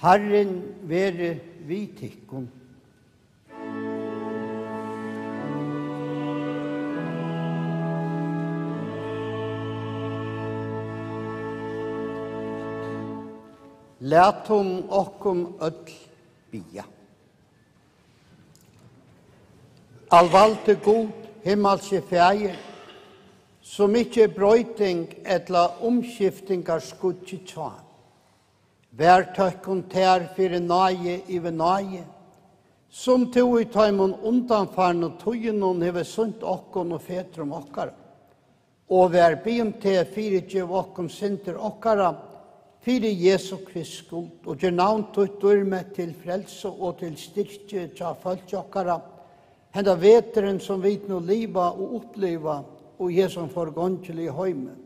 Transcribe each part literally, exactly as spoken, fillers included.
Harrin veri við tykkum. Latum okkum øll biðja. Alvaldi Gud, himmalski Faðir, sum ikki er broyting ella umskiftingarskuggi hjá, ver tøkkum tær fyri náði yvir náði, sum tú í teimum undanfarnu tíðunum hevur sýnt okkum og fedrum okkara. Og ver biðjum teg, fyrigev okkum syndir okkara fyri Jesu Krist skuld, og ger navn títt dýrmætt til frelsu og til styrki hjá fólki okkara, henda veturin, sum vit nú liva og uppliva í hesum forgongiliga heimi.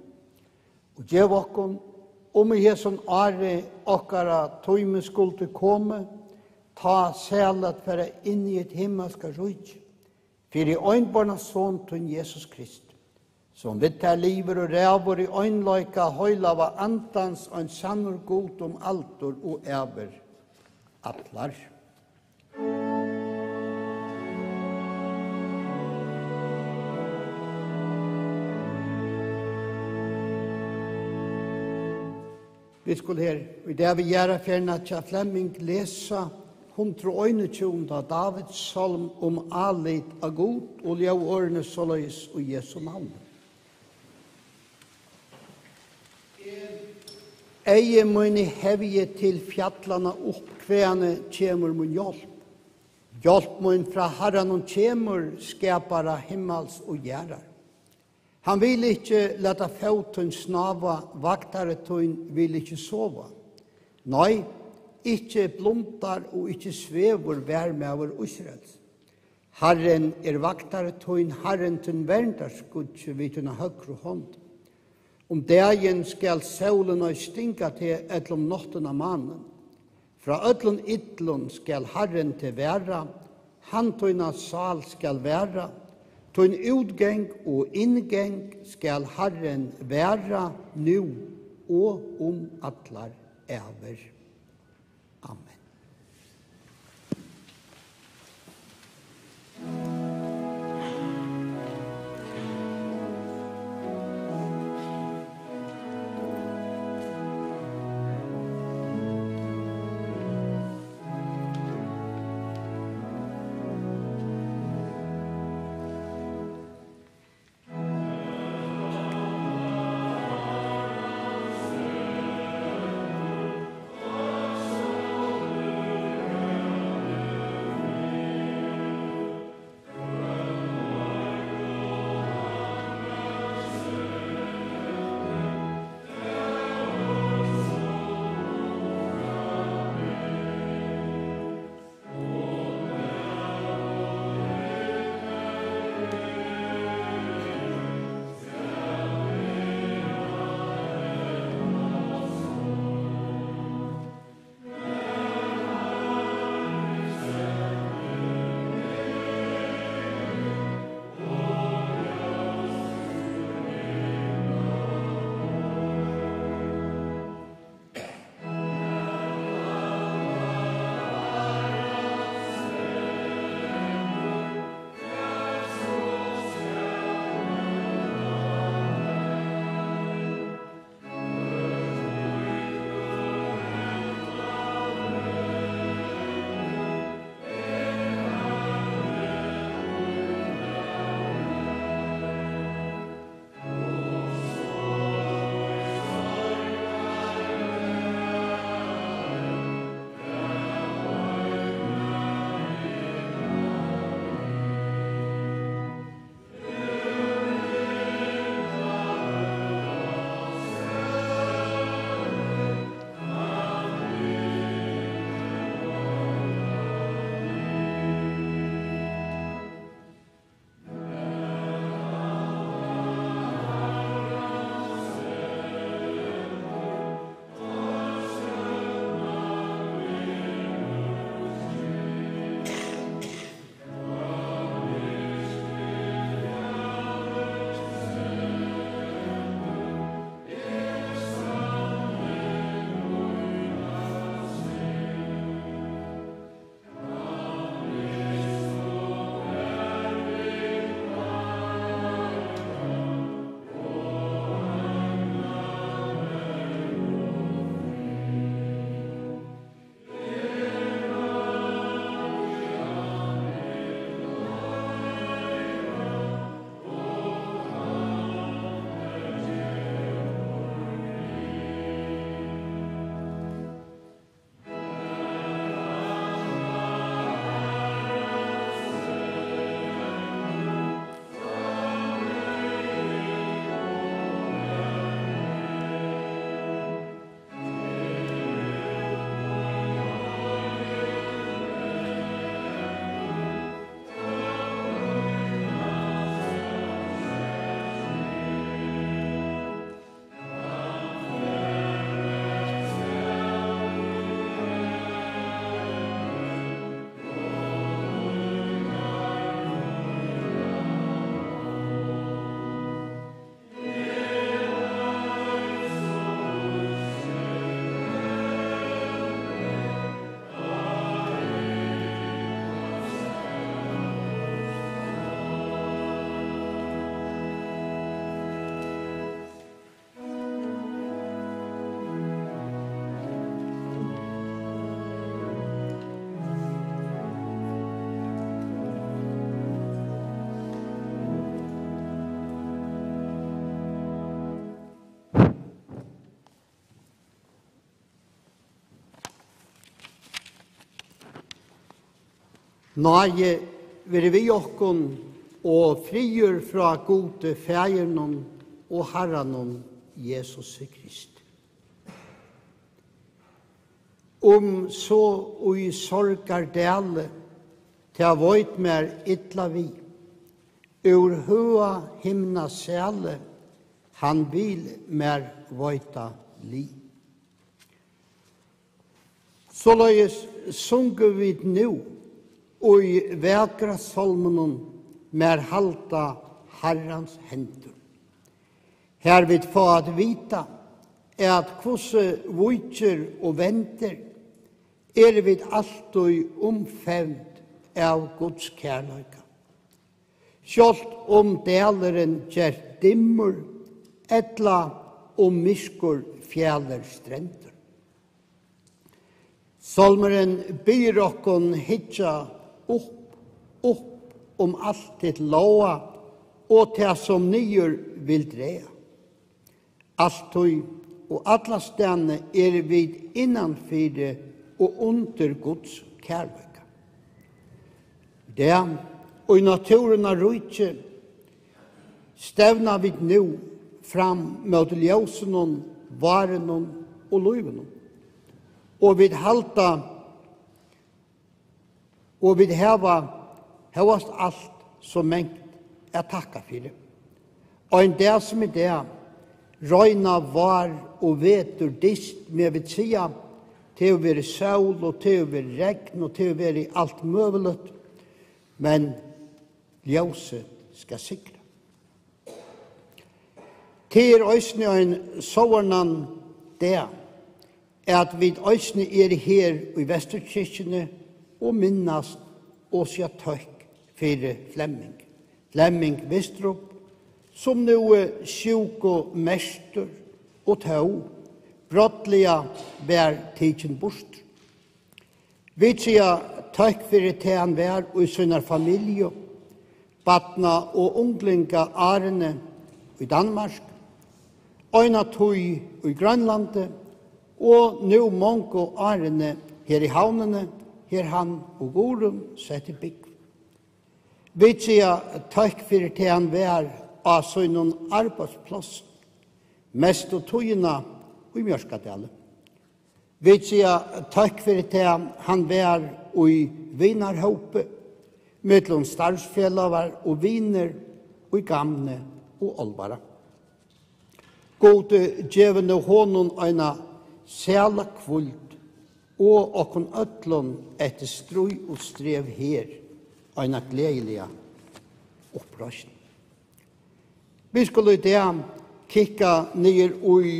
Og gev okkum, um í hesum ári okkara tími skuldi komið, tá sæl at fara inn í eitt himmalska ríki, fyri einborna Son tín, Jesus Krist, sum við tær livir og ræður í einleika Heilaga Andans, ein sannur Gud um aldur og ævir allar. Vit skulu her í dag við jarðarferðina hjá Flemming lesa hundrað og einogtjúgunda Davids sálm um álit á Gud, og ljóðorðini soleiðis í Jesu navni. Eygu míni hevji til fjallanna upp, hvaðani kemur mín hjálp? Hjálp mín frá Harranum kemur, skapara himmals og jarðar. Hann vil ikki lata fót tín snáva, vaktari tín vil ikki sova. Nei, ikki blundar og ikki svevur varmaður Ísraels. Harrin er vaktari tín, Harrin tín verndarskuggi við tína høgru hond. Um dagin skal sólin ei stinga teg, ella um náttina mánin. Frá øllum illum skal Harrin teg vara, hann tína sál skal vara, tín útgang og inngong skal Harrin vara nú og um allar ævir. Amen. Náði veri við okkum og friður frá Gudi Faðirinum og Harranum Jesusi Krist. Um so í sorgardali tað veit mær illa við, úr høga himnasali hann vil mær veita lið. Soleiðis sungu vit nú í vakra sálminum: Mær halda Harrans hendur. Har vit fáa at vita, at hvussu víkir og vendir, eru vit altíð umfevnd av Guds kærleika. Sjálvt um dalurin gerst dimmur, ella um myrkur fjalir strendur. Sálmurin biður okkum hyggja upp, upp um alt hitt lága og tað, sum niður vil draga. Altíð og allastaðni eru vit innanfyri og undir Guds kærleika. Í dag, í náttúrunnar ríki, stevna vit nú fram móti ljósinum, várinum og lívinum. Og vit halda, og vit hava hóast alt so mangt at takka fyri. Ein dag sum í dag royna vár og vetur dyst, men vit siga: Tað hevur verið sól, og tað hevur verið regn, og tað hevur verið alt møguligt, men ljósið skal sigra. Tað er eisini ein sovorðnan dag, at vit eisini eru her í Vesturkirkjuni og minnast og siga tøkk fyri Flemming, Flemming Wistrup, sum nú er sjúkumerktur og tó brádliga var tikin burtur. Vit siga tøkk fyri tað, hann var í sínar familju, barna- og unglingaárini í Danmark, eina tíð í Grønlandi og nú mongu árini her í Havnini, har hann og Guðrun settu búgv. Vit siga tøkk fyri tað, hann var á sínum arbeiðsplássi, mestu tíðina í Mjørkadali. Vit siga tøkk fyri tað, hann var í vinarhópi millum starvsfelagar og vinir í Gamni og Álvara. Gud gevi nú honum eina sæla hvíld og okkum øllum eftir stríð og strev her eina gleðiliga uppreisn. Vit skulu í dag kikka niður í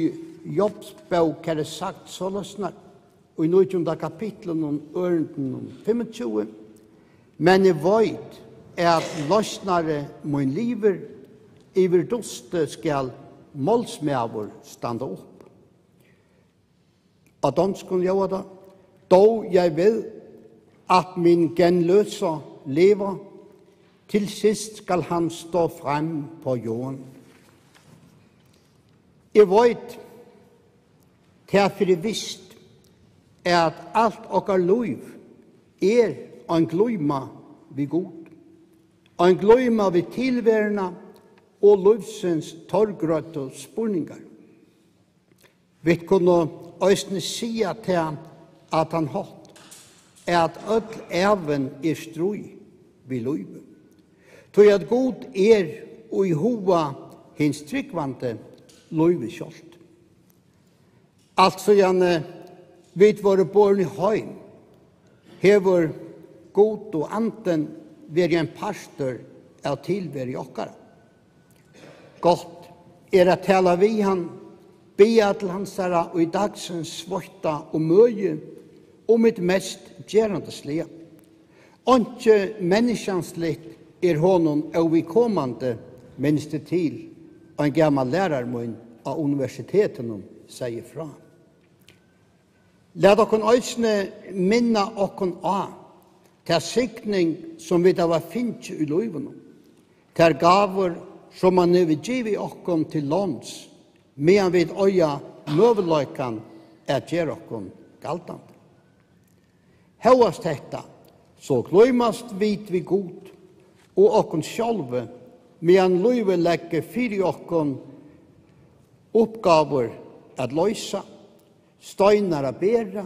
Jobs bók, har er sagt soleiðis, í nítjunda kapitlinum, ørindinum fimmogtjúgu: Men eg veit, at loysnari mín livir, yvir dusti skal málsmaður standa upp. Á donskum ljóðar tað: Dog jeg ved, at min genløser lever, til sidst skal han stå frem på jorden. Eg veit tað fyri vist, at alt okkara lív er ein glíma við Gud, ein glíma við tilveruna og lívsins torggrøttu spurningar. Vit kunnu eisini siga tað á tann hátt, at øll ævin er stríð við lívið, tí at Gud er í huga hins trúgvandi lívið sjálvt. Alt síðan, eh, vit vóru borin heim, hevur Gud og Andin verið ein partur av tilveru okkara. Gott er at tala við hann, biðja til hansara í dagsins sveitta og møði, um hitt mest gerandisliga. Einki menniskjansligt er honum óviðkomandi, minnist eg til, ein gamal lærari mín á universitetinum segði frá. Lat okkum eisini minna okkum á ta signing, sum vit hava fingið í lívinum, tær gávur, sum hann hevur givið okkum til láns, meðan vit eiga møguleikan at gera okkum galdandi. Hóast hetta, So glímast vit við Gud og okkum sjálvi, meðan lívið leggur fyri okkum uppgávur at loysa, steinar at bera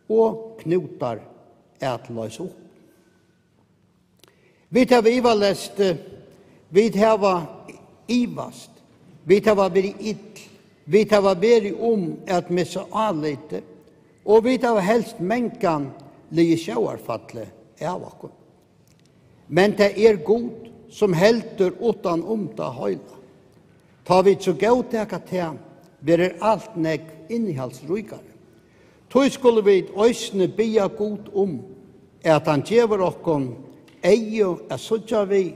og knútar at loysa upp. Vit hava ivaleyst, vit hava ivast, vit hava verið ill, vit hava verið um at missa álitið, og vit hava helst mangan ligið sjóvarfalli av okkum. Men tað er Gud, sum heldur uttan um tað heila. Tá vit so góðtaka tað, verður alt nógv innihaldsríkari. Tí skulu vit eisini biðja Gud um, at hann gevur okkum eygu at síggja við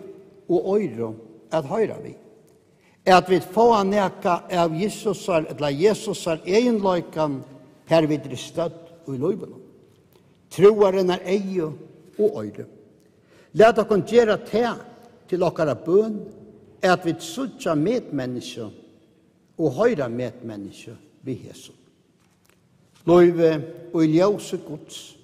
og oyru at hoyra við. At vit fáa nakað av Jesusar, ella Jesusar eginleikan, har vit eru stødd í lívinum. Trúarinnar eygu og oyru. Lat okkum gera tað til okkara bøn, at vit síggja medmenniskju og hoyra medmenniskju við hesum. Lívið í ljósi Guds.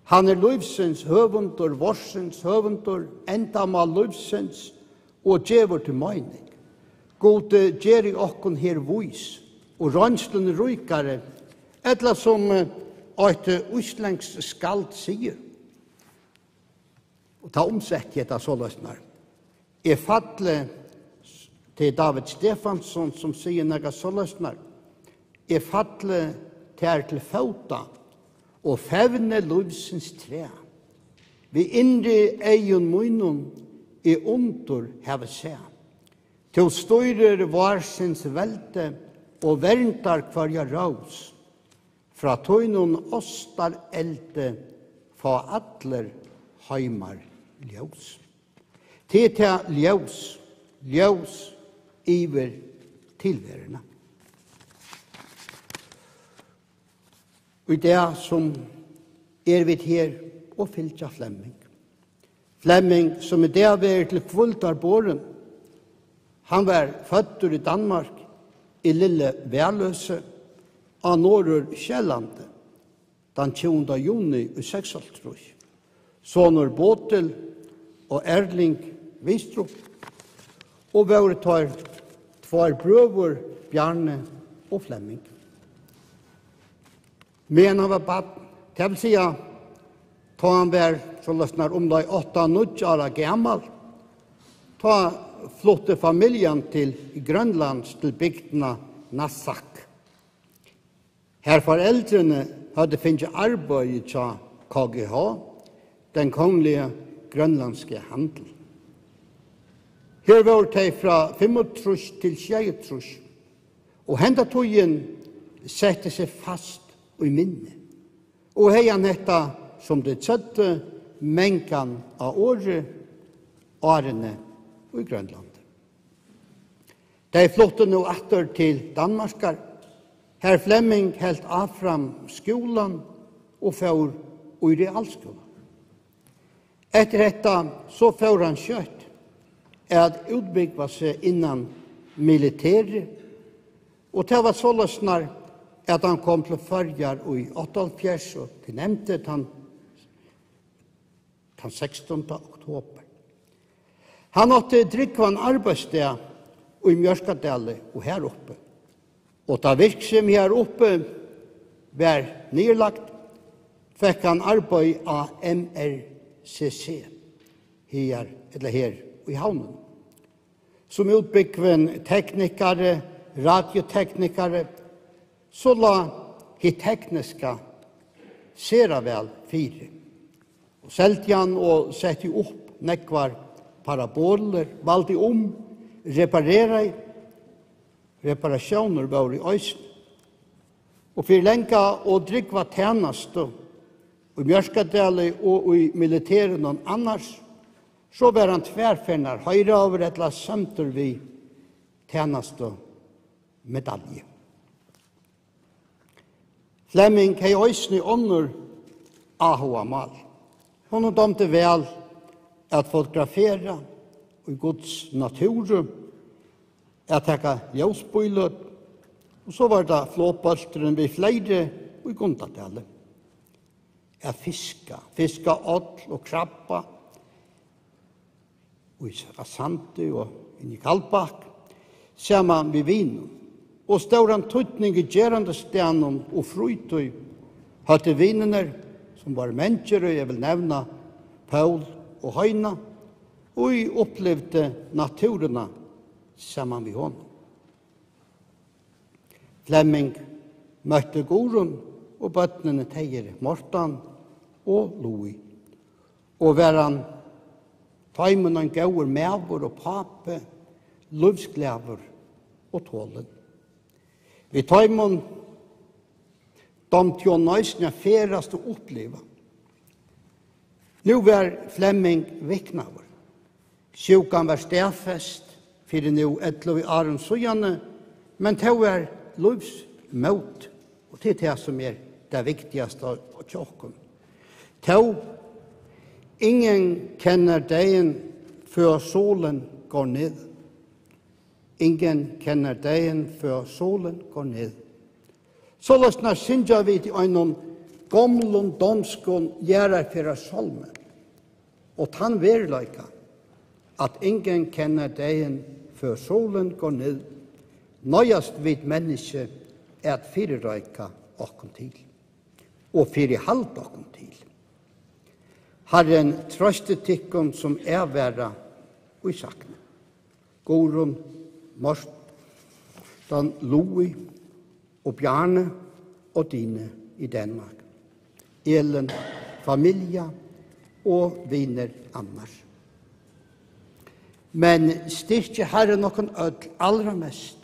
Hann er lívsins høvundur, vorðsins høvundur, endamál lívsins og gevur til meining. Gud, eh, ger í okkum her vís og roynsluni ríkari, ella sum, eh, eitt, eh, íslendskt skald sigur, og tá umsetti eg tað soleiðis nær. Eg falli, tað er David Stefansson, sum sigur nakað soleiðis nær. Eg falli tær til fóta og fevni lívsins træ. Við innri eygum mínum eg undur havi sæð. Tú stýrir vársins veldi og verndar hvørja rós. Frá tínum ástareldi fáa allir heimar ljós. Tað er tað ljós, ljós yvir tilveruna. Í dag sum er vit her og fylgja Flemming. Flemming, sum í dag verður til hvíldar borin. Hann var føddur í Danmark, í Lille Værløse, á Norðursjælland, tann tjúgunda juni í seksoghálvtrýss. Sonur Bodil og Erling Vistrup, og vóru teir tveir brøður, Bjarni og Flemming. Meðan hann var barn, tað vil siga, tá hann var soleiðis nær umleið átta, níggju ára gamal, tá flutti familjan til Grønlands, til bygdina Nasak. Har foreldrini høvdu fingið arbeiði hjá K G H, Den Kongelige Grønlandske Handel. Her vóru tey frá fimmogtrýss til sjeyogtrýss, og henda tíðin setti seg fast í minni, og hevði hann hetta, sum tey søgdu, mangan á orði, árini í Grønlandi. Tey fluttu nú aftur til Danmarkar, har Flemming helt áfram skúlan og fór í realskúla. Eftir hetta so fór hann skjótt at útbúgva seg innan militærið, og tað var soleiðis, nær at hann kom til Føroyar í áttaoghálvfjerðs og tilnevndi tann tann sekstanda oktober. Hann átti drúgvan arbeiðsdag í Mjørkadali og har uppi. Og tá virksemið har uppi var niðurlagt, fekk hann arbeiði á M R C C, her, ella her í Havnini. Sum útbúgvin teknikari, radioteknikari, so lá hitt tekniska sera væl fyri. Og seldi hann og setti upp nógvar parabolir, valdi um, repareraði, reparatiónir vóru eisini. Og fyri langa og drúgva tænastu í Mjørkadali og í militerinum annars, so var hann tvær ferðir heiðraður ella sømdur við tænastumedalju. Flemming hevði eisini onnur áhugamál. Honum dámdi væl at fotografera í Guds náttúru, at taka ljósbíløt, og so var tað flogbólturin við fleiri í Gundadali. at fiska, fiska oll og krabba í s-, á Sandi og inn í Kaldbak, saman við vinum, og stóran týdning í gerandisdagnum og frítíð høvdu vinirnir, sum vóru mangir, og eg vil nevna Pól og Heina, ið upplivdu náttúruna saman við honum. Flemming møtti Guðrun og børnini, tey eru Mortan og Louis, og var hann teimum ein góður maður og pápi, lívsglaður og tolin. Við teimum dámdi honum eisini at ferðast og uppliva. Nú var Flemming viknaður. Sjúkan var staðfest fyri nú ellivu árum síðani, men tó var lívsmót, og tað er tað, sum er tað viktigasta hjá okkum. Tó, ingen kender dagen, før solen går ned. Ingen kender dagen, før solen går ned. Soleiðis nær syngja vit í einum gomlum donskum jarðarferðarsálmi. Og tann veruleika, at ingen kender dagen, før solen går ned, noyðast vit menniskju at fyrireika okkum til og fyrihalda okkum til. Harrin trøsti tykkum, sum ævara í sakni. Guðrun, Mortan, Louis og Bjarne og Dine í Danmark. Elin, familja og vinir annars. Men styrki Harrin okkum øll alramest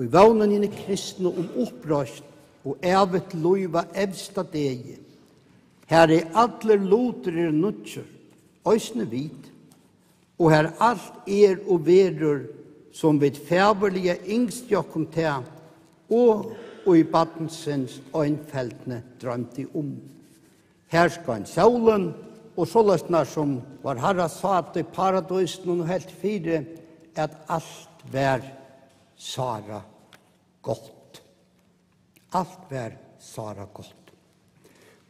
í vónini í kristni um uppreisn og ævigt lív á evsta degi, har ið allur lutur er nýggjur, eisini vit, og har alt er og verður, sum vit fagurliga ynsktu okkum tað, og í barnsins einfeldni droymdi um. Her skein sólin, og soleiðis nær sum vár Harra sat í paradísinum og helt fyri, at alt var sára gott. Alt var sára gott.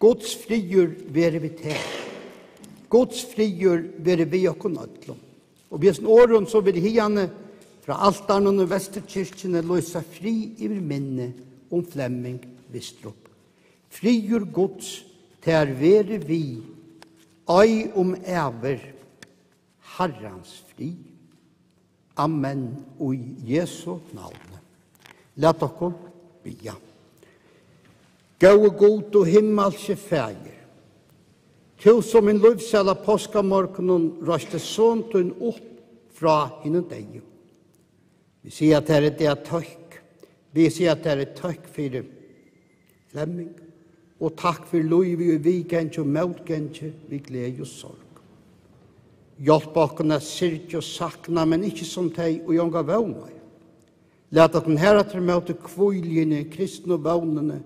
Guds friður veri við tær. Guds friður veri við okkum øllum. Og við hesum orðum, so vil eg hiðani frá altarinum í Vesturkirkjuni lýsa frið yvir minni um Flemming Wistrup. Friður Guds, tær veri við, ei um ævir, Harrans frið. Amen, í Jesu navni. Lat okkum biðja. Góði Gud og himmalski Faðir, tú, sum hin lívsæla páskamorgunin reisti son tín upp frá hinum deyðu, vit siga tær í dag tøkk. Vit siga tær tøkk fyri Flemming, og takk fyri lívið í viðgangi og mótgangi við gleði og sorg. Hjálp okkum at syrgja og sakna, men ikki sum tey, ið onga vón eiga. Lat okkum harafturímóti hvíla í hini kristnu vónini,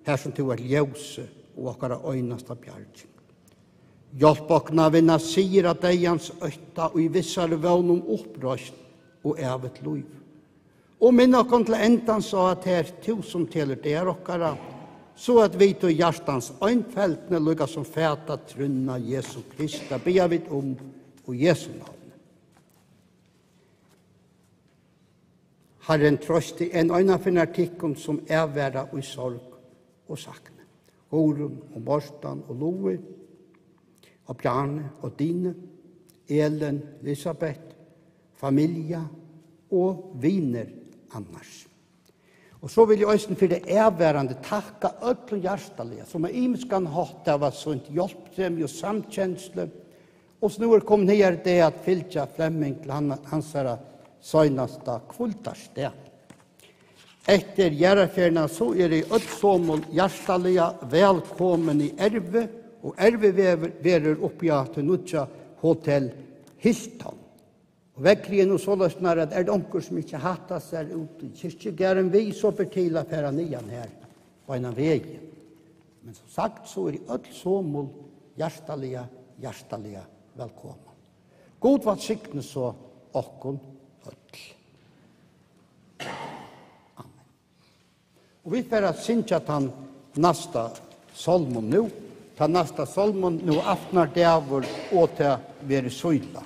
har sum tú ert ljósið og okkara einasta bjarging. Hjálp okkum at vinna sigur á deyðans ótta í vissari vón um uppreisn og ævigt lív. Og minn okkum til endans á, at tað ert tú, sum telur dagar okkara, so at vit í hjartans einfeldni, líka sum fata trúnna Jesu Krist, biðja vit um í Jesu navni. Harrin trøsti enn einaferð tykkum, sum ævara í sorg og sakni. Guðrun og Mortan og Louis og Bjarne og Dine, Elin, Elisabeth, familja og vinir annars. Og so vil eg eisini fyri tað avvarðandi takka øllum hjartaliga, sum á ymiskan hátt hava sýnt hjálpsemi og samkenslu, og sum nú er komin higar í dag at fylgja Flemming til hann, hansara seinasta hvíldarstað. Eftir jarðarferðina, so eru øll somul hjartaliga vælkomin í Ervi, og Ervi verður, verður uppi á tí nýggja Hotel Hilton. Og veðrið er nú soleiðis, nær at er tað onkur, sum ikki hattar sær út í kirkjugarðin við, so ber til at fara niðan har beinan vegin. Men sum sagt, so eru øll somul hjartaliga, hjartaliga vælkomin. Gud vælsigni so okkum øll. Amen. Og vit fara at syngja tann næsta sálmin nú. Tann næsta sálmin: Nú aftnar dagur, og tað verður síðla.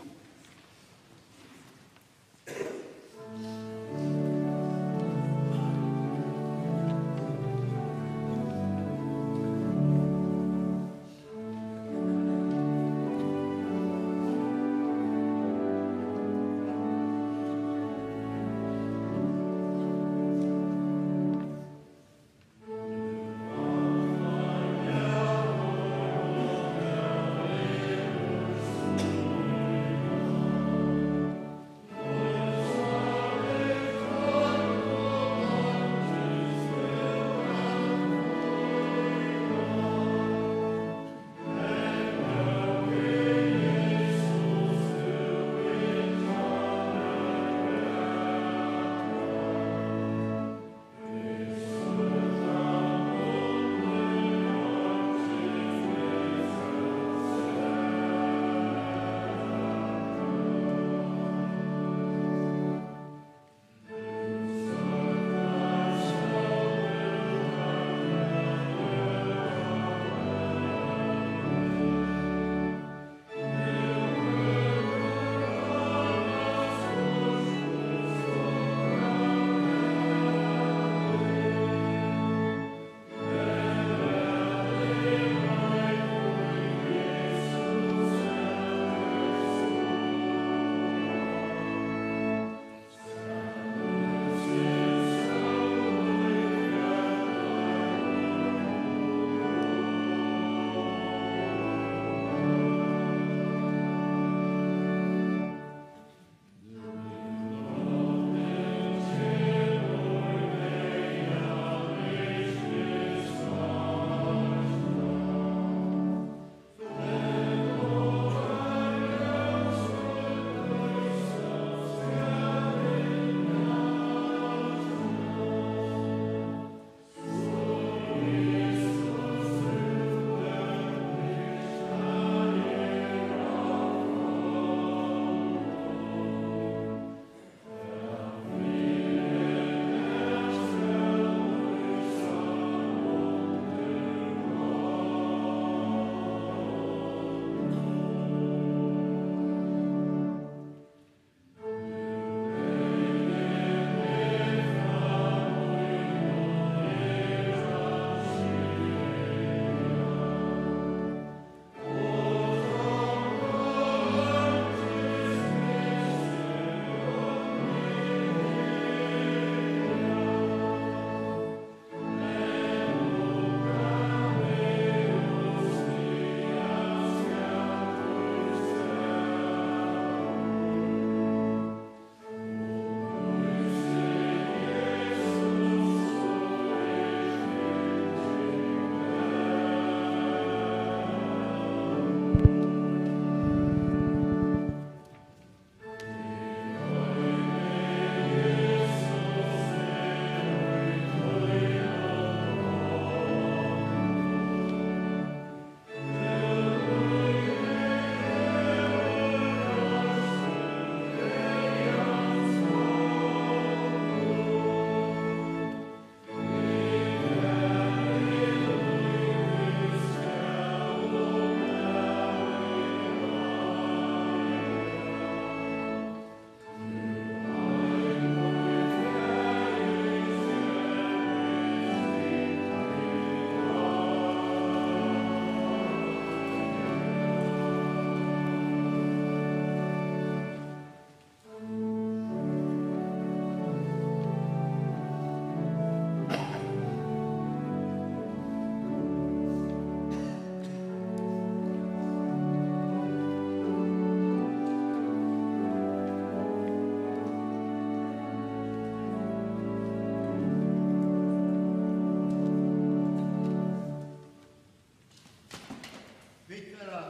Vit fara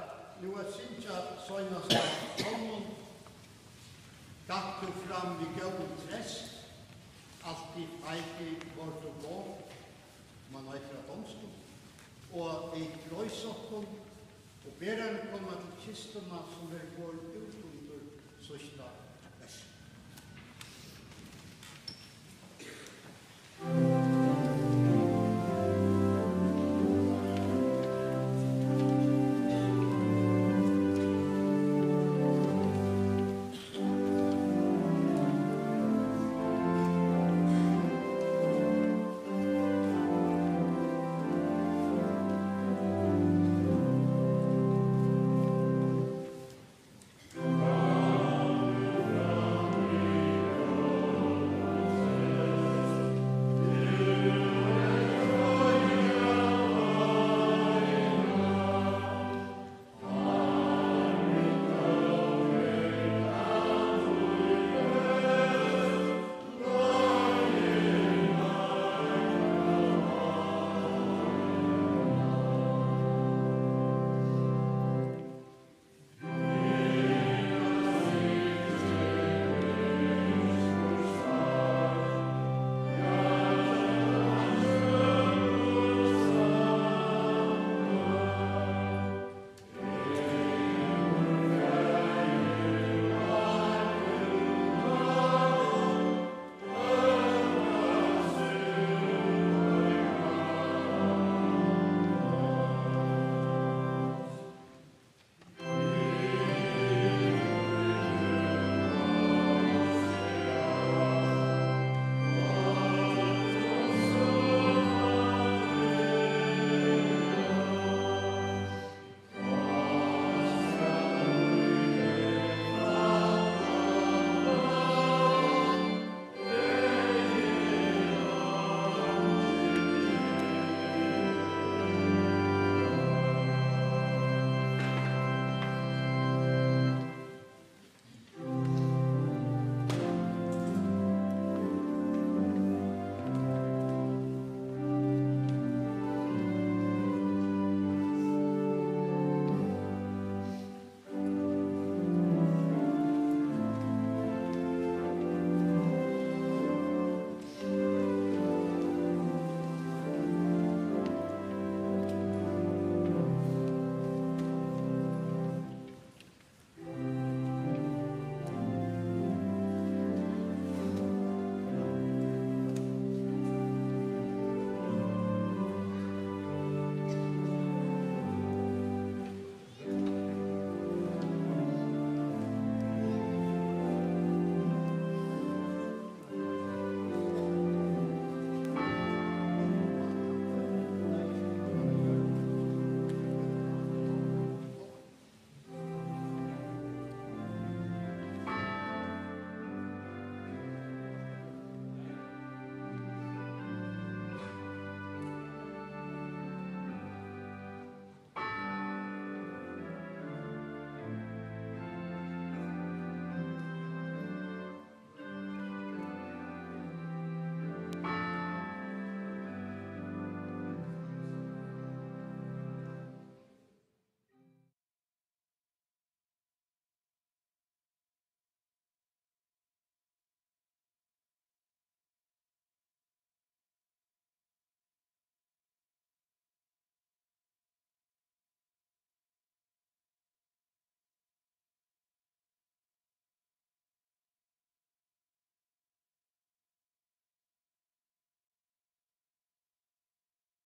nú at syngja seinasta sálmin. Gakk tú fram við góðum treyst, altíð feigir vórt tú boð, man ei frá donskum, og vit reisa okkum og bera hann koma til kistuna, sum verður borin út undir síðsta